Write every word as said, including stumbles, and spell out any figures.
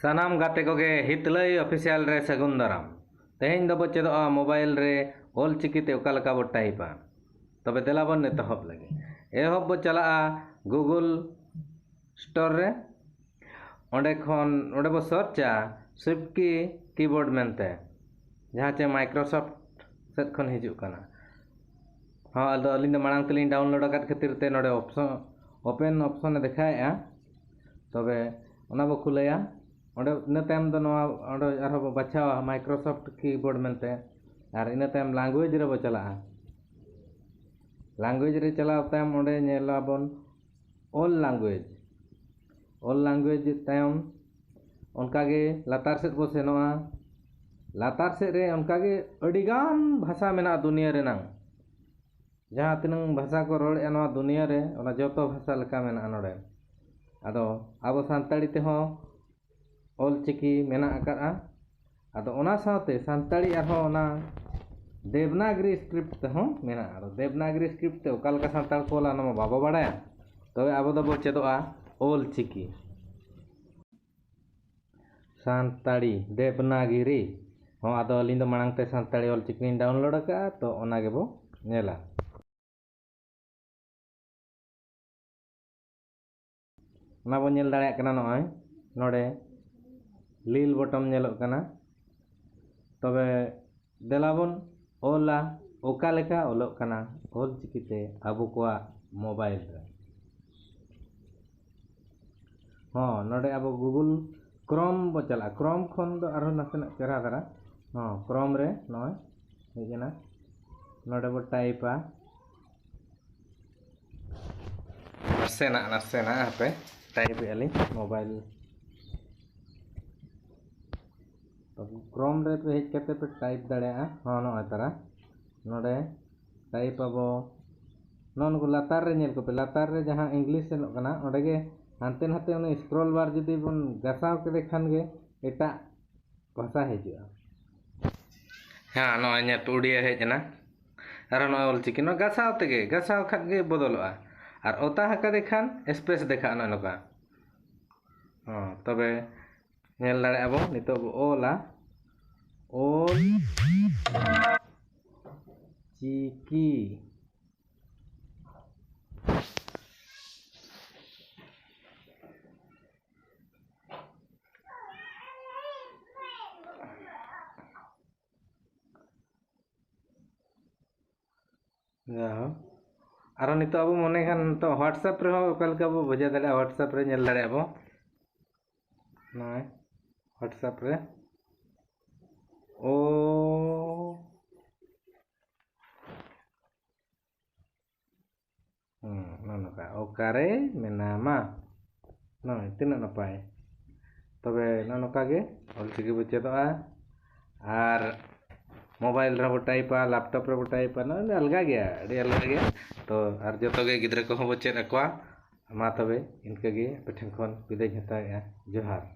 ᱥᱟᱱᱟᱢ ᱜᱟᱛᱮ ᱠᱚᱜᱮ ᱦᱤᱛᱞᱟᱹᱭ ᱚᱯᱷᱤᱥᱤᱭᱟᱞ ᱨᱮ ᱥᱟᱹᱜᱩᱱ ᱫᱟᱨᱟᱢ᱾ ᱛᱮᱦᱮᱧ ᱫᱚᱵᱚ ᱪᱮᱫᱚᱜᱼᱟ ᱢᱳᱵᱟᱭᱤᱞ ᱨᱮ ᱚᱞ ᱪᱤᱠᱤᱛᱮ ᱚᱠᱟ ᱞᱮᱠᱟ ᱵᱚ ᱴᱟᱭᱤᱯᱟ᱾ ᱛᱚᱵᱮ ᱫᱮᱞᱟ ᱵᱚᱱ ᱮᱛᱚᱦᱚᱵ ᱞᱮᱜᱮ᱾ ᱮᱦᱚᱵ ᱵᱚ ᱪᱟᱞᱟᱜᱼᱟ ᱜᱩᱜᱩᱞ ᱥᱴᱳᱨ ᱨᱮ᱾ ᱚᱸᱰᱮ ᱠᱷᱚᱱ, ᱚᱸᱰᱮ ᱵᱚ ᱥᱟᱨᱪᱟ ᱥᱩᱯᱠᱤ ᱠᱤᱵᱳᱨᱰ ᱢᱮᱱᱛᱮ, ᱡᱟᱦᱟᱸ ᱪᱮ ᱢᱟᱭᱠᱨᱳᱥᱚᱯᱷᱴ ᱥᱮᱫ ᱠᱷᱚᱱ ᱦᱤᱡᱩᱜ ᱠᱟᱱᱟ᱾ ᱦᱚᱸ, ᱟᱫᱚ ᱟᱹᱞᱤᱧ ᱫᱚ ᱢᱟᱲᱟᱝ ᱛᱮᱞᱤᱧ ᱰᱟᱣᱩᱱᱞᱳᱰ ᱟᱠᱟᱫ ᱠᱷᱟᱹᱛᱤᱨ ᱛᱮ ᱱᱚᱰᱮ ᱚᱯᱥᱚᱱ, ᱳᱯᱮᱱ ᱚᱯᱥᱚᱱᱮ ᱫᱮᱠᱷᱟᱣᱮᱫᱼᱟ᱾ ᱛᱚᱵᱮ ᱚᱱᱟ ᱵᱚ ᱠᱷᱩᱞᱟᱹᱭᱟ᱾ ᱚᱸᱰᱮ ᱤᱱᱟᱹ ᱛᱟᱭᱚᱢ ᱫᱚ ᱱᱚᱣᱟ, ᱚᱸᱰᱮ ᱟᱨᱦᱚᱸ ᱵᱚ ᱵᱟᱪᱷᱟᱣᱟ ᱢᱟᱭᱠᱨᱳᱥᱚᱯᱷᱴ ᱠᱤᱵᱳᱨᱰ ᱢᱮᱱᱛᱮ, ᱟᱨ ᱤᱱᱟᱹ ᱛᱟᱭᱚᱢ ᱞᱟᱝᱜᱩᱭᱮᱡᱽ ᱨᱮᱵᱚ ᱪᱟᱞᱟᱜᱼᱟ᱾ ᱞᱟᱝᱜᱩᱭᱮᱡᱽ ᱨᱮ ᱪᱟᱞᱟᱣ ᱛᱟᱭᱚᱢ ᱚᱸᱰᱮ ᱧᱮᱞᱟᱵᱚᱱ ᱚᱞ ᱞᱟᱝᱜᱩᱭᱮᱡᱽ᱾ ᱚᱞ ᱞᱟᱝᱜᱩᱭᱮᱡᱽ ᱛᱟᱭᱚᱢ ᱚᱱᱠᱟᱜᱮ ᱞᱟᱛᱟᱨ ᱥᱮᱫ ᱵᱚ ᱥᱮᱱᱚᱜᱼᱟ᱾ ᱞᱟᱛᱟᱨ ᱥᱮᱫ ᱨᱮ ᱚᱱᱠᱟᱜᱮ ᱟᱹᱰᱤᱜᱟᱱ ᱵᱷᱟᱥᱟ ᱢᱮᱱᱟᱜᱼᱟ ᱫᱩᱱᱤᱭᱟᱹ ᱨᱮᱱᱟᱝ᱾ ᱡᱟᱦᱟᱸ ᱛᱤᱱᱟᱹᱝ ᱵᱷᱟᱥᱟ ᱠᱚ ᱨᱚᱲᱮᱫᱼᱟ ᱱᱚᱣᱟ ᱫᱩᱱᱤᱭᱟᱹ ᱨᱮ, ᱚᱱᱟ ᱡᱚᱛᱚ ᱵᱷᱟᱥᱟ ᱞᱮᱠᱟ ᱢᱮᱱᱟᱜᱼᱟ ᱱᱚᱰᱮ᱾ ᱟᱫᱚ ᱟᱵᱚ ᱥᱟᱱᱛᱟᱲᱤ ᱛᱮᱦᱚᱸ ᱚᱞ ᱪᱤᱠᱤ ᱢᱮᱱᱟᱜ ᱟᱠᱟᱫᱼᱟ᱾ ᱟᱫᱚ ᱚᱱᱟ ᱥᱟᱶᱛᱮ ᱥᱟᱱᱛᱟᱲᱤ ᱟᱨᱦᱚᱸ ᱚᱱᱟ ᱫᱮᱵᱽᱱᱟᱜᱽᱨᱤ ᱥᱠᱨᱤᱯᱴ ᱛᱮᱦᱚᱸ ᱢᱮᱱᱟᱜᱼᱟ᱾ ᱟᱫᱚ ᱫᱮᱵᱽᱱᱟᱜᱽᱨᱤ ᱥᱠᱨᱤᱯᱴ ᱛᱮ ᱚᱠᱟ ᱞᱮᱠᱟ ᱥᱟᱱᱛᱟᱲ ᱠᱚ ᱚᱞᱟ, ᱚᱱᱟ ᱢᱟ ᱵᱟᱵᱚ ᱵᱟᱲᱟᱭᱟ᱾ ᱛᱚᱵᱮ ᱟᱵᱚ ᱫᱚᱵᱚ ᱪᱮᱫᱚᱜᱼᱟ ᱚᱞ ᱪᱤᱠᱤ᱾ ᱥᱟᱱᱛᱟᱲᱤ ᱫᱮᱵᱽᱱᱟᱜᱽᱨᱤ ᱦᱚᱸ, ᱟᱫᱚ ᱟᱹᱞᱤᱧ ᱫᱚ ᱢᱟᱲᱟᱝ ᱛᱮ ᱥᱟᱱᱛᱟᱲᱤ ᱚᱞ ᱪᱤᱠᱤ ᱞᱤᱧ ᱰᱟᱣᱩᱱᱞᱳᱰ ᱟᱠᱟᱫᱼᱟ, ᱛᱚ ᱚᱱᱟ ᱜᱮᱵᱚ ᱧᱮᱞᱟ᱾ ᱚᱱᱟ ᱵᱚᱱ ᱧᱮᱞ ᱫᱟᱲᱮᱭᱟᱜ ᱠᱟᱱᱟ, ᱱᱚᱜᱼᱚᱭ ᱱᱚᱰᱮ ᱞᱤᱞ ᱵᱚᱴᱚᱢ ᱧᱮᱞᱚᱜ ᱠᱟᱱᱟ᱾ ᱛᱚᱵᱮ ᱫᱮᱞᱟ ᱵᱚᱱ ᱚᱞᱟ, ᱚᱠᱟ ᱞᱮᱠᱟ ᱚᱞᱚᱜ ᱠᱟᱱᱟ ᱚᱞ ᱪᱤᱠᱤᱛᱮ ᱟᱵᱚ ᱠᱚᱣᱟᱜ ᱢᱳᱵᱟᱭᱤᱞ ᱨᱮ᱾ ᱦᱚᱸ, ᱱᱚᱰᱮ ᱟᱵᱚ ᱜᱩᱜᱩᱞ ᱠᱨᱳᱢ ᱵᱚ ᱪᱟᱞᱟᱜᱼᱟ᱾ ᱠᱨᱳᱢ ᱠᱷᱚᱱ ᱫᱚ ᱟᱨᱦᱚᱸ ᱱᱟᱥᱮᱱᱟᱜ ᱪᱮᱦᱨᱟ ᱫᱷᱟᱨᱟ᱾ ᱦᱚᱸ, ᱠᱨᱳᱢ ᱨᱮ ᱱᱚᱜᱼᱚᱭ ᱦᱮᱡ ᱮᱱᱟ᱾ ᱱᱚᱰᱮ ᱵᱚ ᱴᱟᱭᱤᱯᱟ᱾ ᱱᱟᱥᱮᱱᱟᱜ, ᱱᱟᱥᱮᱱᱟᱜ ᱦᱟᱯᱮ, ᱴᱟᱭᱤᱯ ᱮᱫᱼᱟ ᱞᱤᱧ ᱢᱳᱵᱟᱭᱤᱞ᱾ ᱛᱚ, ᱠᱨᱳᱢ ᱨᱮ ᱯᱮ ᱦᱮᱡ ᱠᱟᱛᱮ ᱯᱮ ᱴᱟᱭᱤᱯ ᱫᱟᱲᱮᱭᱟᱜᱼᱟ᱾ ᱦᱚᱸ, ᱱᱚᱜᱼᱚᱭ ᱛᱟᱨᱟ ᱱᱚᱰᱮ ᱴᱟᱭᱤᱯ ᱟᱵᱚ᱾ ᱱᱚᱜᱼᱚ ᱱᱩᱠᱩ ᱞᱟᱛᱟᱨ ᱨᱮ ᱧᱮᱞ ᱠᱚᱯᱮ, ᱞᱟᱛᱟᱨ ᱨᱮ ᱡᱟᱦᱟᱸ ᱤᱝᱞᱤᱥ ᱧᱮᱞᱚᱜ ᱠᱟᱱᱟ, ᱚᱸᱰᱮ ᱜᱮ ᱦᱟᱱᱛᱮ ᱱᱟᱛᱮ ᱚᱱᱟ ᱥᱠᱨᱚᱞ ᱵᱟᱨ ᱡᱩᱫᱤ ᱵᱚᱱ ᱜᱷᱟᱥᱟᱣ ᱠᱮᱫᱮ ᱠᱷᱟᱱ ᱜᱮ ᱮᱴᱟᱜ ᱵᱷᱟᱥᱟ ᱦᱤᱡᱩᱜᱼᱟ᱾ ᱦᱮᱸ, ᱱᱚᱜᱼᱚᱭ ᱧᱮᱞ ᱯᱮ, ᱩᱰᱤᱭᱟ ᱦᱮᱡ ᱮᱱᱟ᱾ ᱟᱨᱦᱚᱸ ᱱᱚᱜᱼᱚᱭ ᱚᱞ ᱪᱤᱠᱤ, ᱱᱚᱣᱟ ᱜᱷᱟᱥᱟᱣ ᱛᱮᱜᱮ, ᱜᱷᱟᱥᱟᱣ ᱠᱷᱟᱱ ᱜᱮ ᱵᱚᱫᱚᱞᱚᱜᱼᱟ᱾ ᱟᱨ ᱚᱛᱟ ᱟᱠᱟᱫᱮ ᱠᱷᱟᱱ ᱥᱯᱮᱥ ᱫᱮᱠᱷᱟᱜᱼᱟ ᱱᱚᱜᱼᱚ ᱱᱚᱝᱠᱟ᱾ ᱦᱚᱸ, ᱛᱚᱵᱮ ᱧᱮᱞ ᱫᱟᱲᱮᱭᱟᱜᱼᱟ ᱵᱚᱱ, ᱱᱤᱛᱚᱜ ᱵᱚ ᱚᱞᱟ ᱚᱞ ᱪᱤᱠᱤ᱾ ᱡᱟᱭᱦᱳᱠ, ᱟᱨᱚ ᱱᱤᱛᱚᱜ ᱟᱵᱚ ᱢᱚᱱᱮ ᱠᱷᱟᱱ ᱱᱤᱛᱚᱜ WhatsApp ᱨᱮᱦᱚᱸ ᱚᱠᱟ ᱞᱮᱠᱟ ᱵᱚ ᱵᱷᱮᱡᱟ ᱫᱟᱲᱮᱭᱟᱜᱼᱟ, WhatsApp ᱨᱮ ᱧᱮᱞ ᱫᱟᱲᱮᱭᱟᱜᱼᱟ ᱵᱚ, ᱱᱚᱜᱼᱚᱭ WhatsApp ᱨᱮ ᱚ ᱦᱩᱸ, ᱱᱚᱜᱼᱚ ᱱᱚᱝᱠᱟ, "ᱚᱠᱟᱨᱮ ᱢᱮᱱᱟᱢᱟ?" ᱱᱚᱜᱼᱚᱭ ᱛᱤᱱᱟᱹᱜ ᱱᱟᱯᱟᱭ᱾ ᱛᱚᱵᱮ ᱱᱚᱜᱼᱚ ᱱᱚᱝᱠᱟ ᱜᱮ ᱚᱞᱪᱤᱠᱤ ᱵᱚ ᱪᱮᱫᱚᱜᱼᱟ᱾ ᱟᱨ ᱢᱳᱵᱟᱭᱤᱞ ᱨᱮᱦᱚᱸ ᱵᱚ ᱴᱟᱭᱤᱯᱟ, ᱞᱮᱯᱴᱚᱯ ᱨᱮᱵᱚ ᱴᱟᱭᱤᱯᱟ, ᱱᱚᱜᱼᱚᱭ ᱟᱞᱜᱟ ᱜᱮᱭᱟ, ᱟᱹᱰᱤ ᱟᱞᱜᱟ ᱜᱮᱭᱟ᱾ ᱛᱚ ᱟᱨ ᱡᱚᱛᱚ ᱜᱮ ᱜᱤᱫᱽᱨᱟᱹ ᱠᱚᱦᱚᱸ ᱵᱚ ᱪᱮᱫ ᱟᱠᱚᱣᱟ᱾ ᱢᱟ ᱛᱚᱵᱮ ᱤᱱᱠᱟᱹ ᱜᱮ ᱟᱯᱮ ᱴᱷᱮᱱ ᱠᱷᱚᱱ ᱵᱤᱫᱟᱹᱭ ᱦᱟᱛᱟᱣᱮᱫᱼᱟ᱾ ᱡᱚᱦᱟᱨ᱾